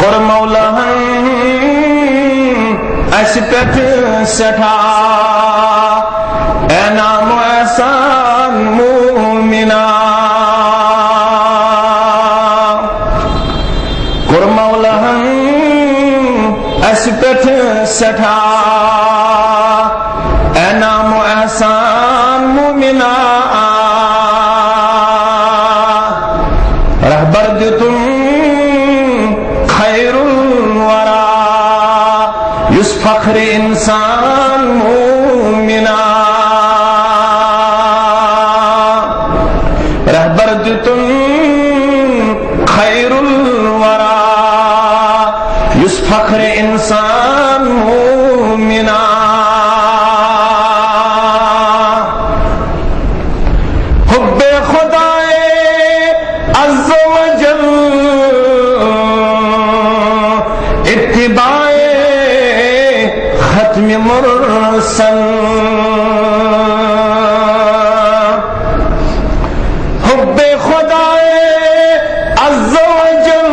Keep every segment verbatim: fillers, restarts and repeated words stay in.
کوٚر مولاہن اسہِ پٮ۪ٹھ سٮ۪ٹھاہ انعام و احسان مومنا۔ کوٚر مولاہن اسہِ پٮ۪ٹھ سٮ۪ٹھاہ انعام و احسان مومنا۔ رہبر دیُتُن خیر الورا، یُس فخر انسان مومنا۔ رہبر دیُتُن خیر الورا، یُس فخر انسان مومنا۔ حب خدائے عز و جل، اتباع ختم مرسل۔ حب خدائے عز و جل،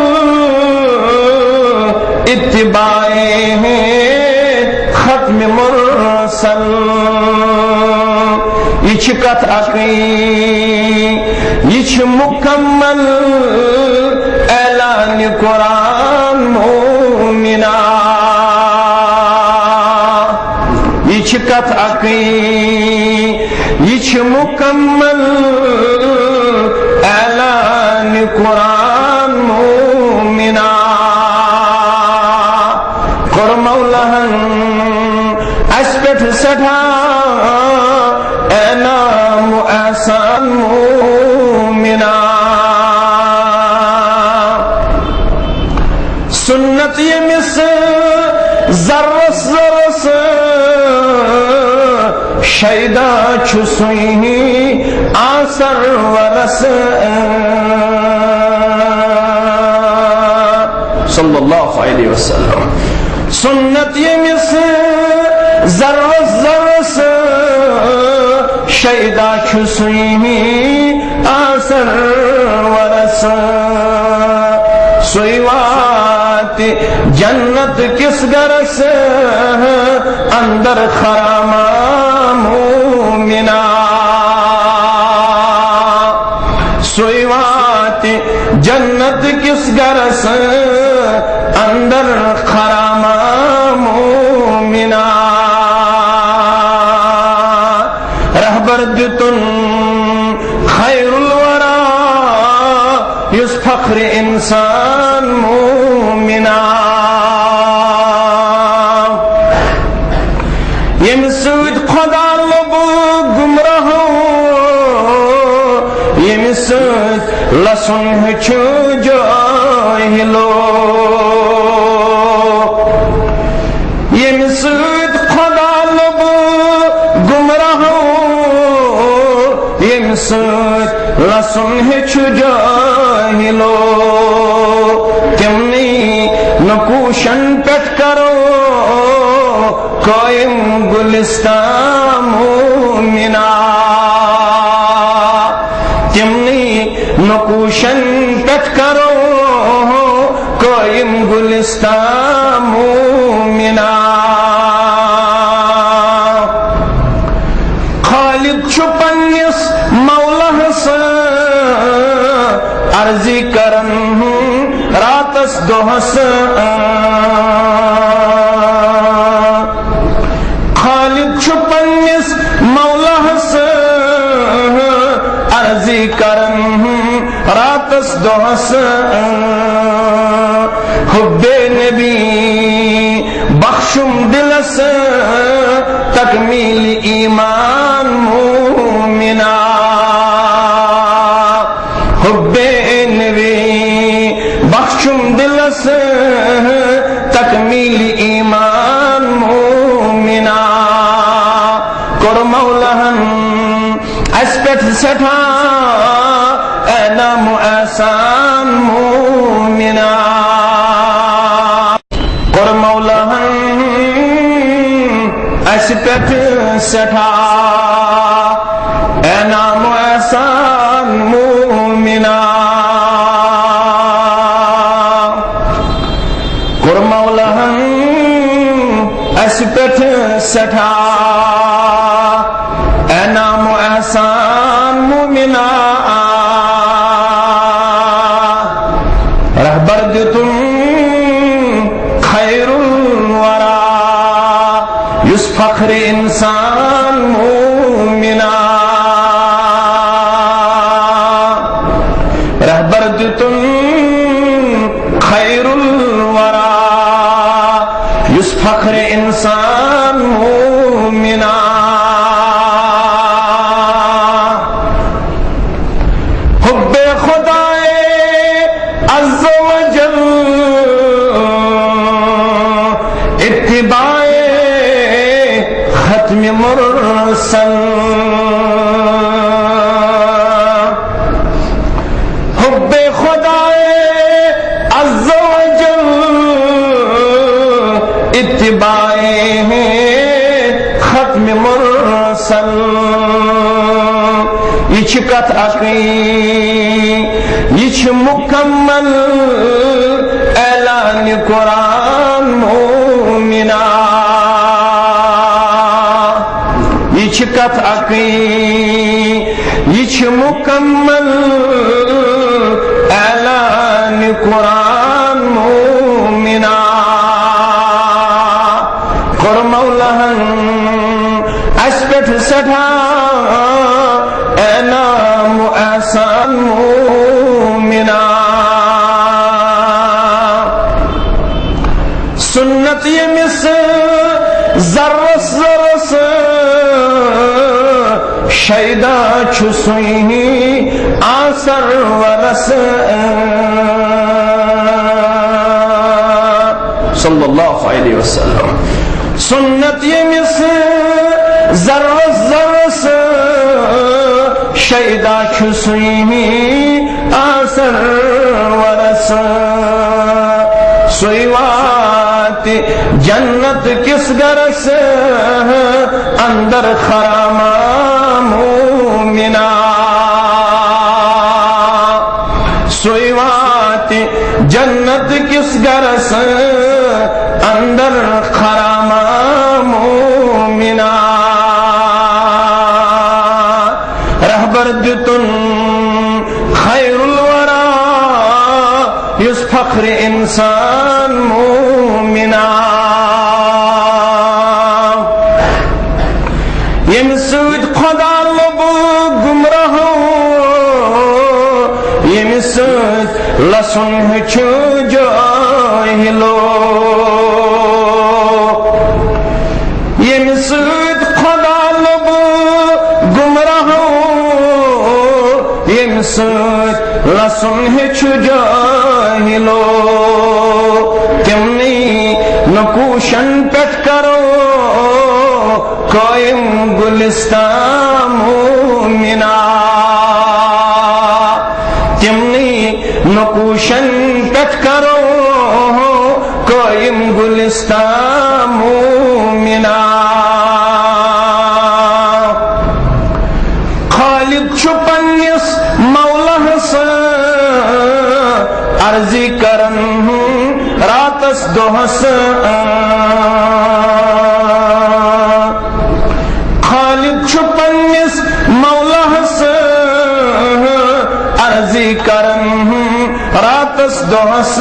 اتباع ختم مرسل۔ یہِ چھِ کتھ اکٕے، یہِ چھِ مکمل اعلان قرآن مومنا۔ یہِ چھِ کتھ اکٕے، یہِ چھِ مکمل اعلان قرآن مومنا۔ کوٚر مولاہن اسہِ پٮ۪ٹھ سٮ۪ٹھاہ انعام و احسان مومنا۔ سنت ییٚمِس ذرس ذرس شیدا چھُ سُے آسر ورس۔ صلی اللہ علیہ وسلم۔ سنت ییٚمِس ذرس ذرس شیدا چھُ سُے آسر ورس۔ سُے واتہِ جنت کِس گرس اندر خرامہ مومنا۔ سُے واتہِ جنت کِس گرس اندر خرامہ مومنا۔ رہبر دیُتُن خیر الورا، یُس فخر انسان مومنا۔ ییٚمہِ سۭتۍ خدا لوٚب گمراہو، ییٚمہِ سۭتۍ لَسُن ہیٚچھُ جٲہِلو۔ ییٚمہِ سۭتۍ خدا لوٚب گمراہو، ییٚمہِ سۭتۍ لَسُن ہیٚچھُ جٲہِلو۔ تِمنٕے نقوٗشن پٮ۪ٹھ کرو قٲیِم گُلِستان مومِنا۔ تِمنٕے نقوٗشن پٮ۪ٹھ کرو قٲیِم گُلِستان مومِنا۔ خالق چھُ پننِس مولاہس عرضی کران راتس دۄہس۔ خالق چھُ پننِس مولاہس عرضی کران راتس دۄہس۔ حب نبی بخشُم دلس تکمیل ایمان مومِنا۔ حب نبی بخشُم دلس تکمیل ایمان مومِنا۔ کوٚر مولاہن اسہِ پٮ۪ٹھ سٮ۪ٹھاہ انعام و احسان مومِنا۔ کوٚر مولاہن اسہِ پٮ۪ٹھ سٮ۪ٹھاہ انعام و احسان مومِنا۔ مولاہن اسہِ پٮ۪ٹھ سٮ۪ٹھاہ انعام و احسان مومنا۔ رہبر دیُتُن خیر الورا، یُس فخر انسان مومنا۔ رہبر دیُتُن خیر الورا، یُس فخر انسان مومنا۔ حب خدائے عز و جل، اتباع ختم مرسل۔ حب خدائے عز و جل، اتباع ختم مرسل۔ یہ چھ کتھ اکے، یہ چھ مکمل اعلان قرآن مومنا۔ یہ چھ کتھ اکے، یہ چھ مکمل اعلان قرآن مومنا۔ کوٚر مولاہن اسہِ پٮ۪ٹھ سٮ۪ٹھاہ انعام و احسان مومنا۔ سنت ییٚمِس ذرس ذرس شیدا چھُ سُے آسر ورس۔ صلی اللہ علیہ وسلم۔ سنت ییٚمِس ذرس ذرس شیدا چھُ سُے آسر ورس۔ سُے واتہِ جنت کِس گرس اندر خراما مومنا۔ سُے واتہِ جنت کِس گرس اندر خراما مومنا۔ رہبر دیُتُن خیر الورا، یُس فخر انسان مومنا۔ ییٚمہِ سۭتۍ خدا لوٚب گمراہو، ییٚمہِ سۭتۍ لسُن ہیٚچھ جٲہلو۔ ییٚمہِ سۭتۍ خدا لوٚب گمراہو، ییٚمہِ سۭتۍ لسُن ہیٚچھ جٲہلو۔ تِمنٕے نقوشن پٮ۪ٹھ کرو قٲیِم گُلِستان مومِنا۔ تِمنٕے نقوٗشن پٮ۪ٹھ کرو قٲیِم گُلِستان مومِنا۔ خالق چھُ پننِس مولاہس عرضی کران راتس دۄہس۔ خالق چھُ پننِس مولاہس عرضی کران راتس دۄہس۔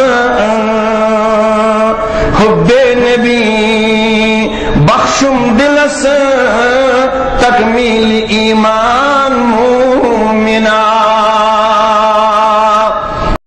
حب نبی بخشُم دلس تکمیل ایمان